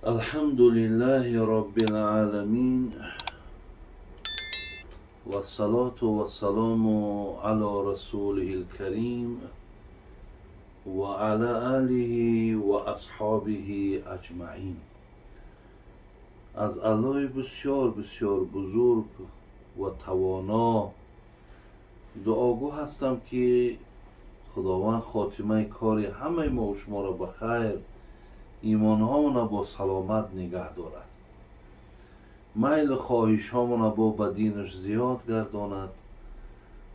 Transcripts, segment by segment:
الحمد لله رب العالمين والصلاة والسلام على رسوله الكريم وعلى آله وأصحابه أجمعين. از الله بسیار بسیار بزرگ و توانا دعاگو هستم که خداوند خاتمه کار همه ما و شما را به خیر، ایمانهامون را با سلامت نگه دارد، میل خواهشهامون را با بدینش زیاد گرداند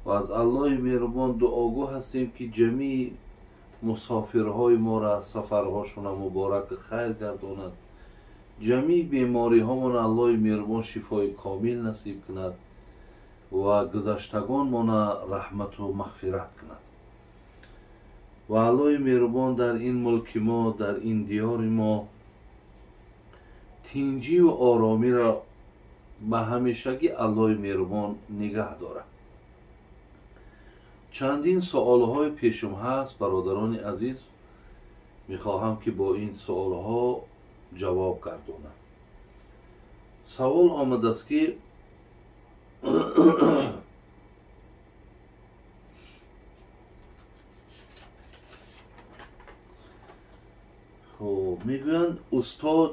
و از الله مهربان دعاگو هستیم که جمیع مسافرهای ما را سفرهاشون را مبارک خیر گرداند، جمیع بیماری هامون الله مهربان شفای کامل نصیب کند و گذشتگان رحمت و مغفرت کند و الله مهربان در این ملک ما، در این دیار ما تینجی و آرامی را به همیشگی الله مهربان نگه دارد. چندین سوالهای پیشم هست برادران عزیز، میخواهم که با این سوالها جواب گردانم. سوال آمده است که میگویند استاد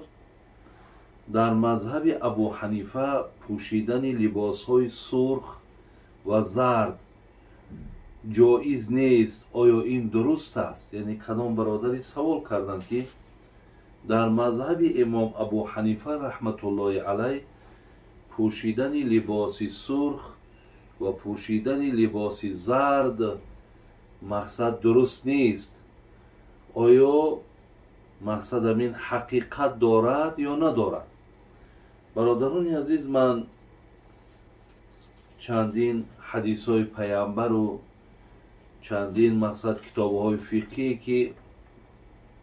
در مذهب ابو حنیفه پوشیدن لباسهای سرخ و زرد جایز نیست، آیا این درست است؟ یعنی کدام برادری سوال کردند که در مذهب امام ابو حنیفه رحمت الله علیه پوشیدن لباس سرخ و پوشیدن لباس زرد مقصد درست نیست، آیا مقصد این حقیقت دارد یا ندارد؟ برادران عزیز، من چندین حدیث های پیامبر و چندین مقصد کتاب های فقهی که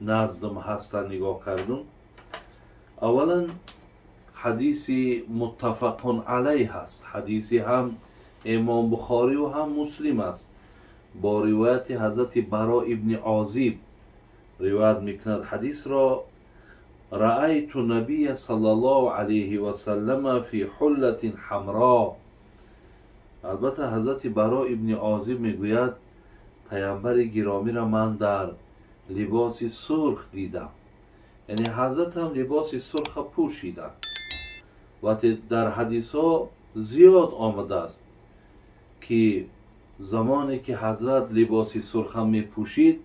نزدم هستن نگاه کردم. اولا حدیث متفق علیه هست، حدیثی هم امام بخاری و هم مسلم است، با روایت حضرت برا ابن عازب روایت میکند حدیث را: رأیت نبی صلی الله علیه و سلم فی حلة حمراء. البته حضرت برا ابن عازب میگوید پیامبر گرامی را من در لباس سرخ دیدم، یعنی حضرت هم لباس سرخ پوشیدن. و در حدیث ها زیاد آمده است که زمانی که حضرت لباس سرخ می پوشید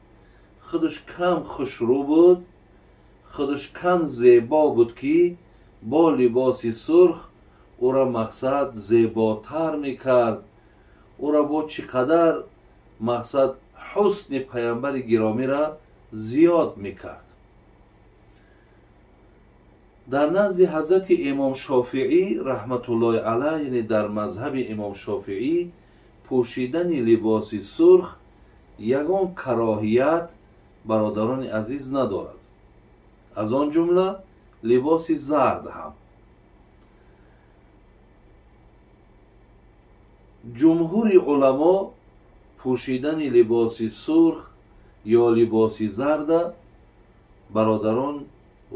خودش کم خوشرو بود، خودش کم زیبا بود که با لباس سرخ او را مقصد زیباتر میکرد، او را با چقدر مقصد حسن پیامبر گرامی را زیاد میکرد. در نزد حضرت امام شافعی رحمت الله علیه، یعنی در مذهب امام شافعی پوشیدن لباس سرخ یگان کراهیت برادران عزیز ندارد، از آن جمله لباس زرد هم. جمهور علما پوشیدن لباس سرخ یا لباس زرد برادران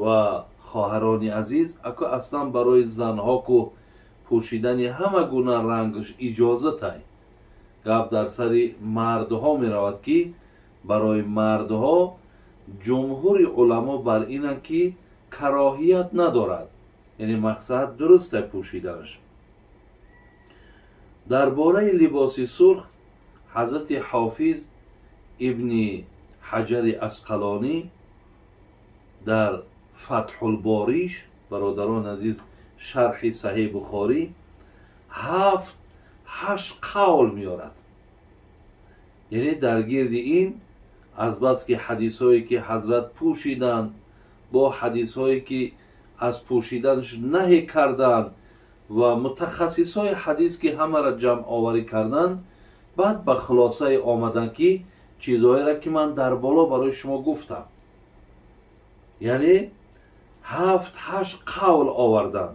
و خواهران عزیز اکو اصلا برای زنها که پوشیدن همه گونه رنگش اجازه تای، گپ در سر مردها می رود که برای مردها جمهور علما بر اینند که کراهیت ندارد، یعنی مقصد درست پوشیدنش. درباره لباس سرخ حضرت حافظ ابن حجر عسقلانی در فتح الباریش، برادران عزیز شرح صحیح بخاری، 7-8 قول میارد. یعنی در گرد این از بس که حدیث هایی که حضرت پوشیدن با حدیث هایی که از پوشیدنش نهی کردن و متخصص های حدیث که همه را جمع آوری کردن، بعد به خلاصه آمدن که چیزهایی را که من در بالا برای شما گفتم، یعنی 7-8 قول آوردن.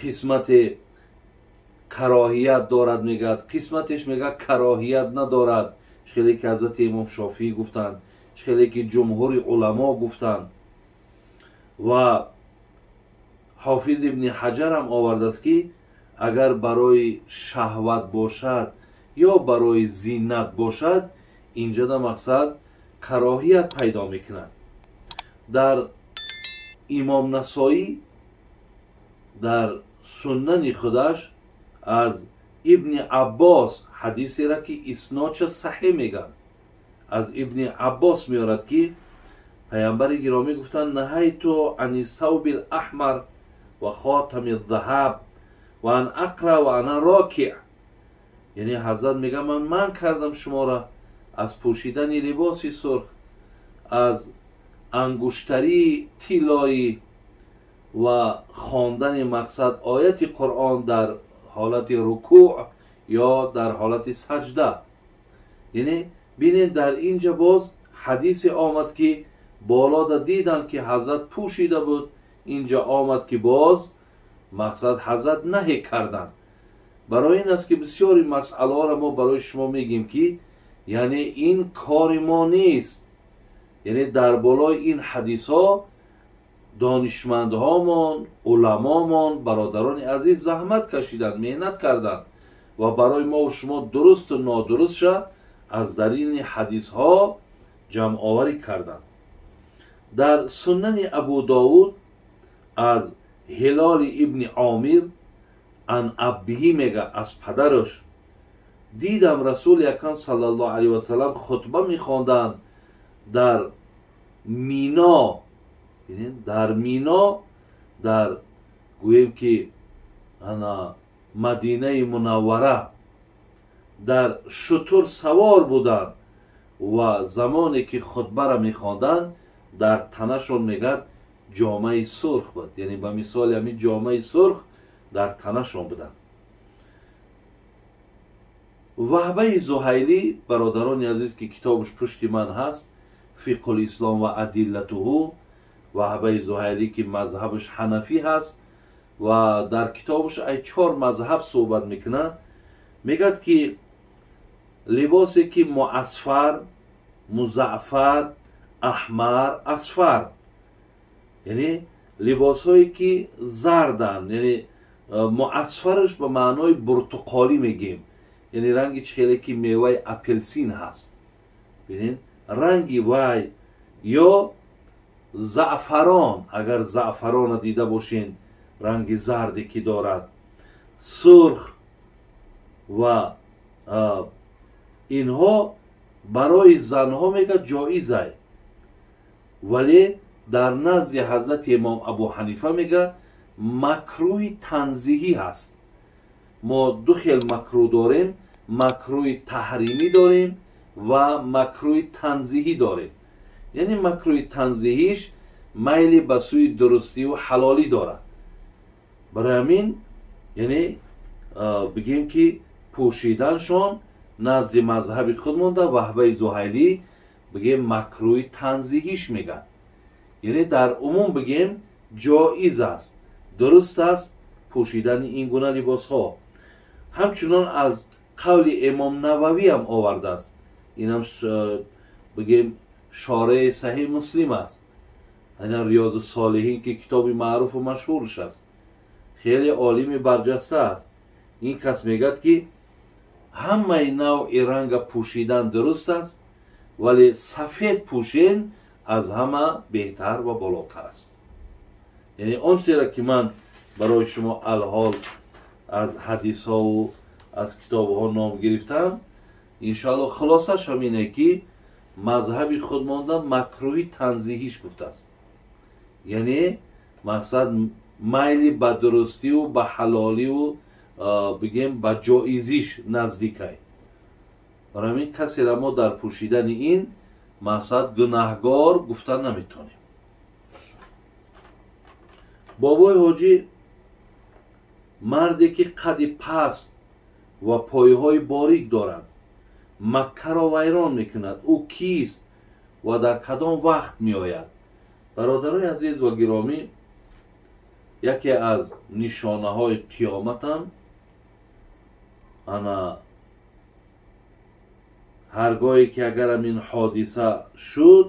قسمت کراهیت دارد میگد، قسمتش میگه کراهیت ندارد، خیلی که حضرت امام شافعی گفتند، خیلی که جمهور علما گفتند. Ва Ҳофиз ибни Ҳаҷар ҳам овардааст, ки агар барои шаҳват бошад ё барои зинат бошад, инҷода мақсад кароҳият пайдо мекунад. Дар Имом Насоӣ дар суннани худаш аз Ибни Аббос ҳадисеро, ки иснодша саҳеҳ мегӯянд, аз Ибни Аббос меорад, ки паямбари гиромӣ гуфтанд: наҳайту ани савби лаҳмар ва хотами заҳаб ва ан ақра ва ана рокиъ. Яъне ҳазрат мегӯяд: ман манъ кардам шуморо аз пӯшидани либоси сурх, аз ангуштарии тиллоӣ ва хондани мақсад ояти Қуръон дар ҳолати рукӯъ ё дар ҳолати саҷда. Яъне бинед, дар инҷа боз ҳадисе омад, ки болода диданд, ки ҳазрат пӯшида буд, инҷа омад, ки боз мақсад ҳазрат наҳӣ карданд. Барои ин аст, ки бисёри масъалаҳоро мо барои шумо мегӯем, ки яъне ин кори мо нест. Яъне дар болои ин ҳадисҳо донишмандҳомон, уламомон, бародарони азиз заҳмат кашиданд, меҳнат карданд ва барои мо шумо дурусту нодурустша аз дарини ҳадисҳо ҷамъоварӣ карданд. Дар суннани Абу Довуд аз Ҳилоли ибни Омир ан аббиҳӣ мега, аз падараш: дидам Расули Акрам саллаллоҳу алайҳи васаллам хутба мехонданд дар Мино, дар Мино, дар гӯем ки ана Мадинаи Мунаввара, дар шутур савор буданд ва замоне ки хутбаро мехонданд, дар танашон мегӯяд ҷомаи сурх буд, яъне ба мисоли ҳамин ҷомаи сурх дар танашон буданд. Ваҳбаи Зуҳайлӣ, бародарони азиз, ки китобаш пушти ман ҳаст, Фиқҳул ислом ва адиллатуҳу, Ваҳбаи Зуҳайлӣ, ки мазҳабаш ҳанафӣ ҳаст ва дар китобаш ай чор мазҳаб суҳбат мекунад, мегӯяд, ки либосе ки муасфар, музаъфар, аҳмар, асфар, яъне либосҳое ки зарданд, яъне муасфараш ба маънои буртуқолӣ мегӯем, яъне ранги чихеле ки меваи апелсин ҳаст, бинед ранги вай, ё заъфарон, агар заъфаронро дида бошен, ранги зарде ки дорад, сурх ва инҳо барои занҳо мегӯяд ҷоизай, вале дар назди ҳазрати имом Абу Ҳанифа мегӯяд макрӯҳи танзиҳӣ ҳаст. Мо ду хел макрӯҳ дорем: макрӯҳи таҳримӣ дорем ва макрӯҳи танзиҳӣ дорем. Яъне макрӯҳи танзиҳиш майли ба сӯи дурустиву ҳалолӣ дорад. Барои ҳамин яъне бигем, ки пӯшиданшон назди мазҳаби худ монда, Ваҳбаи Зуҳайлӣ бигем макрӯҳи танзиҳиш мегӯяд. Яъне дар умум бигем ҷоиз аст, дуруст аст пӯшидани ин гуна либосҳо. Ҳамчунон аз қавли имом Нававӣ ҳам овардааст, инам бигем шореҳи Саҳеҳи Муслим аст, ина Риёзу Солиҳин, ки китоби маъруфу машҳурш аст, хеле олими барҷаста аст. Ин кас мегӯяд, ки ҳамаи навъи ранга пӯшидан дуруст аст, вале сафед пӯшен аз ҳама беҳтар ва болотар аст. Яъне он чизеро ки ман барои шумо алҳол аз ҳадисҳову аз китобҳо ном гирифтам, иншоалло хулосаш ҳамине, ки мазҳаби худ монда макрӯҳи танзиҳиш гуфтааст, яъне мақсад майли ба дурустиву ба ҳалоливу бигем ба ҷоизиш наздикай. Барои ҳамин касеро мо дар пӯшидани ин мақсад гунаҳгор гуфта наметавонем. Бобои ҳоҷӣ, марде ки қади паст ва пойҳои борик дорад, Маккаро вайрон мекунад, ӯ кист ва дар кадом вақт меояд? Бародарои азиз ва гиромӣ, яке аз нишонаҳои қиёматам ана ҳаргоҳе ки агарам ин ҳодиса шуд,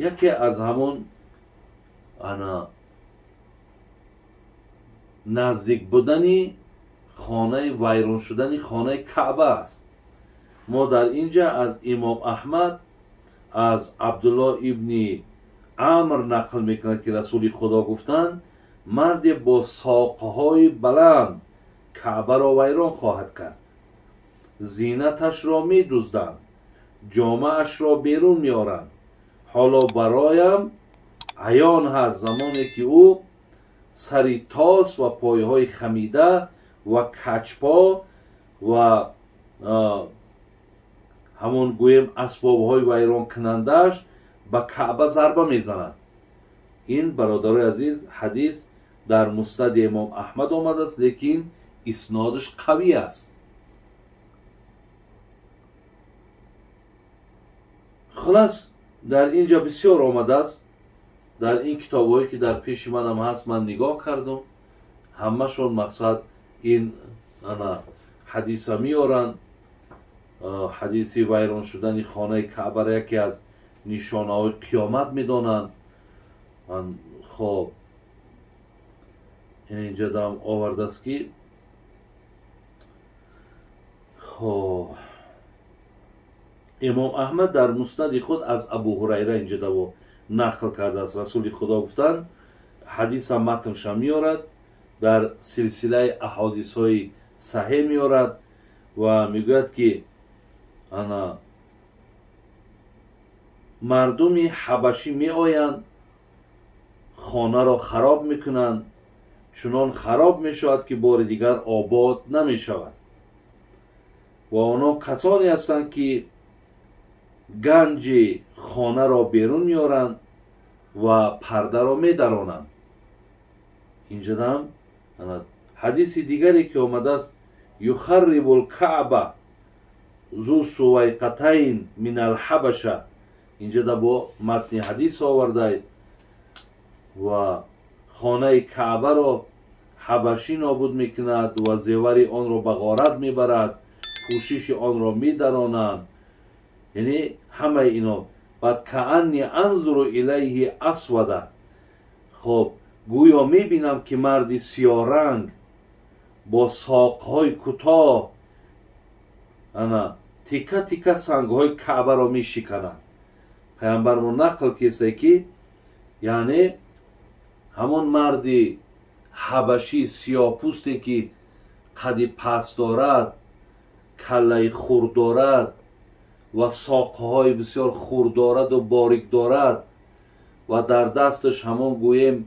яке аз ҳамон ана наздик будани хонаи вайрон шудани хонаи Каъба аст. Мо дар инҷа аз Имом Аҳмад аз Абдулло ибни Амр нақл мекунад, ки Расули Худо гуфтанд: марде бо соқҳои баланд Каъбаро вайрон хоҳад кард, зинаташро медузданд, ҷомаашро берун меоранд. Ҳоло бароям аён ҳаст замоне ки ӯ сари тос ва пойҳои хамида ва качпо ва ҳамон гӯем асбобҳои вайронкунандааш ба Каъба зарба мезанад. Ин, бародарои азиз, ҳадис дар Муснади Имом Аҳмад омадааст, лекин иснодаш қавӣ аст. Хулас, дар инҷа бисёр омадааст. Дар ин китобҳое ки дар пеши манам ҳаст, ман нигоҳ кардам, ҳамашон мақсад ин ана ҳадиса меоранд. Ҳадиси вайрон шудани хонаи Каъбаро яке аз нишонаҳои қиёмат медонанд. Хоб, инҷа дам овардааст, ки хоб, Имом Аҳмад дар Муснади худ аз Абу Ҳурайра инҷа даво нақл кардааст. Расули Худо гуфтанд, ҳадиса матнша меорад, дар силсилаи аҳодисҳои саҳеҳ меорад ва мегӯяд, ки ана мардуми ҳабашӣ меоянд, хонаро хароб мекунанд, чунон хароб мешавад, ки бори дигар обод намешавад. Ва онҳо касоне ҳастанд, ки ганҷи хонаро берун меоранд ва пардаро медаронанд. Инҷадам ҳадиси дигаре ки омадааст: юхаррибу лкаъба зу сувайқатайн мин алҳабаша. Инҷада бо матни ҳадис овардаед ва хонаи Каъбаро ҳабашӣ нобуд мекунад ва зевари онро ба ғорат мебарад, пӯшиши онро медаронанд. Яъне ҳамаи ино. Баъд каанни анзуру илайҳи асвада. Хоб, гӯё мебинам, ки марди сиёҳранг бо соқҳои кӯтоҳ ана тика тика сангҳои Каъбаро мешиканад. Паямбармо нақл киста, ки яъне ҳамон марди ҳабашӣ сиёҳпӯсте, ки қади паст дорад, каллаи хурд дорад ва соқҳои бисёр хурд дораду борик дорад ва дар дасташ ҳамон гӯем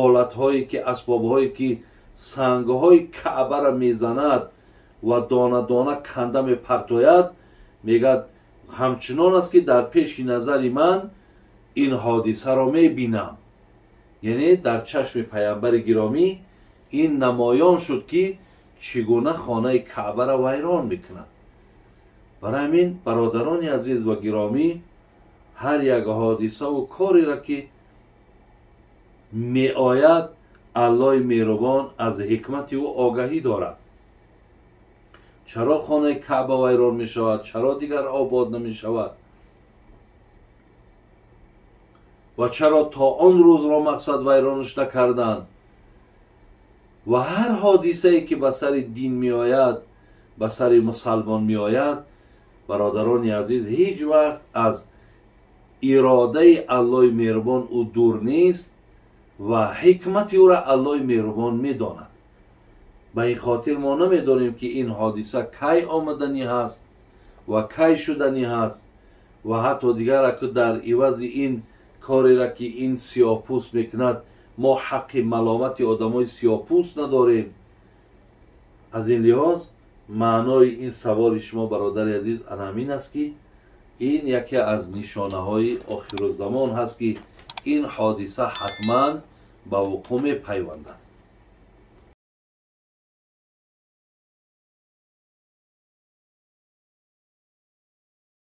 олатҳое ки асбобҳое ки сангҳои Каъбаро мезанад ва дона дона канда мепартояд, мегӯяд ҳамчунон аст, ки дар пеши назари ман ин ҳодисаро мебинам. Яъне дар чашми паямбари гиромӣ ин намоён шуд, ки чӣ гуна хонаи Каъбаро вайрон мекунад. Барои ҳамин, бародарони азиз ва гиромӣ, ҳар як ҳодисаву кореро ки меояд, Аллоҳи меҳрубон аз ҳикмати ӯ огаҳӣ дорад. Чаро хонаи Каъба вайрон мешавад, чаро дигар обод намешавад ва чаро то он рӯзро мақсад вайронаш накарданд. Ва ҳар ҳодисае ки ба сари дин меояд, ба сари мусалмон меояд, бародарони азиз, ҳеҷ вақт аз иродаи Аллоҳи меҳрубон ӯ дур нест ва ҳикмати ӯро Аллоҳи меҳрубон медонад. Ба ин хотир мо намедонем, ки ин ҳодиса кай омаданӣ ҳаст ва кай шуданӣ ҳаст ва ҳатто дигар аку дар ивази ин кореро ки ин сиёҳпӯст мекунад, мо ҳаққи маломати одамои сиёҳпӯст надорем. Аз ин лиҳоз маънои ин саволи шумо, бародари азиз, ана ҳамин аст, ки ин яке аз нишонаҳои охирузамон ҳаст, ки ин ҳодиса ҳатман ба вуқӯъ мепайвандад.